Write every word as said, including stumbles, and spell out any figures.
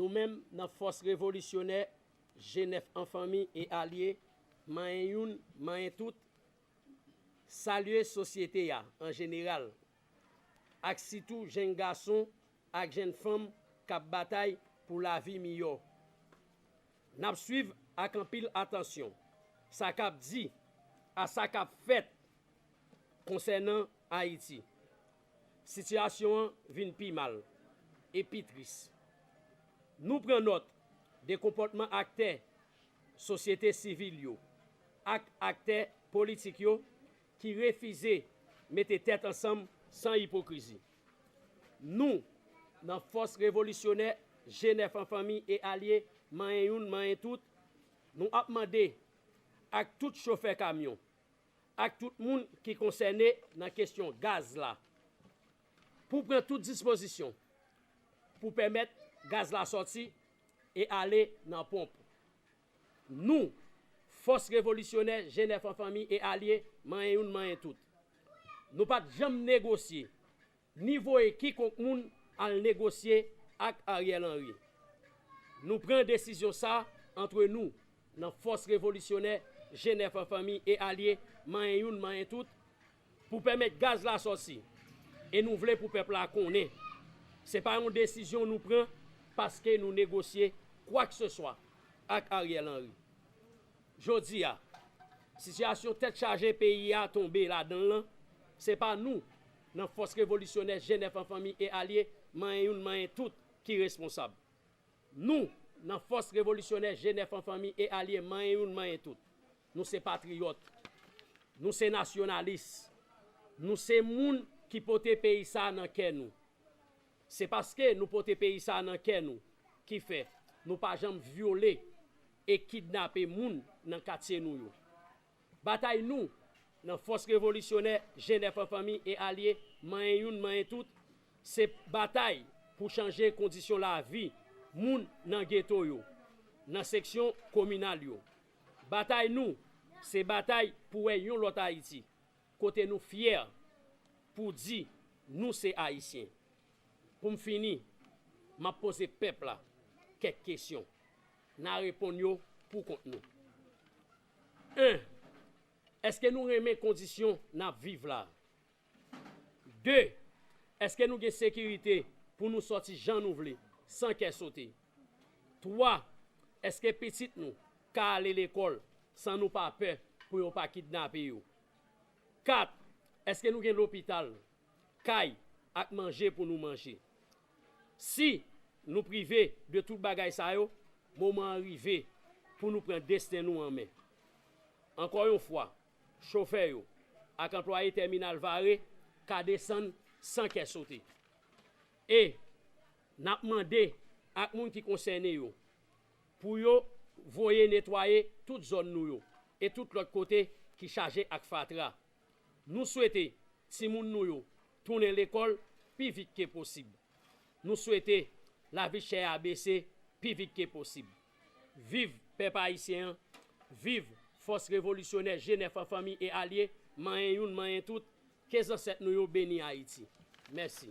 Nou menm nan Fòs Revolisyonè G nèf an fanmi e alye, manyen youn, manyen tout, salye sosyete a an jeneral, ak sitou jenn gason ak jenn fanm k ap batay pou lavi miyò. N ap swiv ak anpil atansyon sa k ap di a sa k ap fèt konsènan Ayiti. Sitiyasyon an vin pi mal e pi tris. Nou pran nòt de konpòtman aktè sosyete sivil yo ak aktè politik yo ki refize mete tèt ansanm san ipokrizi. Nou, nan Fòs Revolisyonè G nèf an fanmi e alye, manyen youn, manyen tout, nou ap mande ak tout chofè kamyon, ak tout moun ki konsène nan kesyon gaz la, pou pran tout dispozisyon pou pèmèt gaz la sòti e ale nan ponp. Nou, Fòs Revolisyonè G nèf an fanmi e alye, manyen youn, manyen tout, nou pa t janm negosye ni voye kikonk moun al negosye ak Ariel Henry. Nou pran desizyon sa antre nou, nan Fòs Revolisyonè G nèf an fanmi e alye, manyen youn, manyen tout, pou pèmèt gaz la sòti. E nou vle pou pèp la konnen se pa yon desizyon nou pran paske nou negosye kwakseswa ak Ariel Henry. Jodi a, sitiyasyon tèt chaje peyi a tonbe ladan l lan, se pa nou, nan Fòs Revolisyonè G nèf an fanmi e alye, manyen youn, manyen tout, ki responsab. Nou, nan Fòs Revolisyonè G nèf an fanmi e alye, manyen youn, manyen tout, nou se patriyòt, nou se nasyonalis, nou se moun ki pote peyi sa a nan kè nou. Se paske nou pote peyi sa a nan kè nou ki fè nou pa janm vyole e kidnape moun nan katye nou yo. Batay nou, nan Fòs Revolisyonè G nèf an fanmi e alye, manyen youn, manyen tout, se batay pou chanje kondisyon lavi moun nan geto yo, nan seksyon kominal yo. Batay nou, se batay pou wè yon lòt Ayiti, kote nou fyè pou di nou se Ayisyen. Pou m fini, m ap poze pèp la kèk kesyon. N a reponn yo pou kont nou. En, èske nou renmen kondisyon n ap viv la? De, èske nou gen sekirite pou nou sòti jan nou vle, san kè sote? Twa, èske pitit nou ka ale lekòl san nou pa pè pou yo pa kidnape yo? Kat, èske nou gen lopital, kay ak manje pou nou manje? Si nou prive de tout bagay sa yo, moman an rive pou nou pran desten nou an men. Ankò yon fwa, chofè yo ak anplwaye tèminal Vare ka desann san kè sote. E n ap mande ak moun ki konsène yo pou yo voye netwaye tout zòn nou yo e tout lòt kote ki chaje ak fatra. Nou swete timoun nou yo tounen lekòl pi vit ke posib. Nou swete lavi chè a bese pi vit ke posib. Viv pèp ayisyen an, viv Fòs Revolisyonè G nèf an fanmi e alye, manyen youn, manyen tout, ke zansèt nou yo beni Ayiti. Mèsi.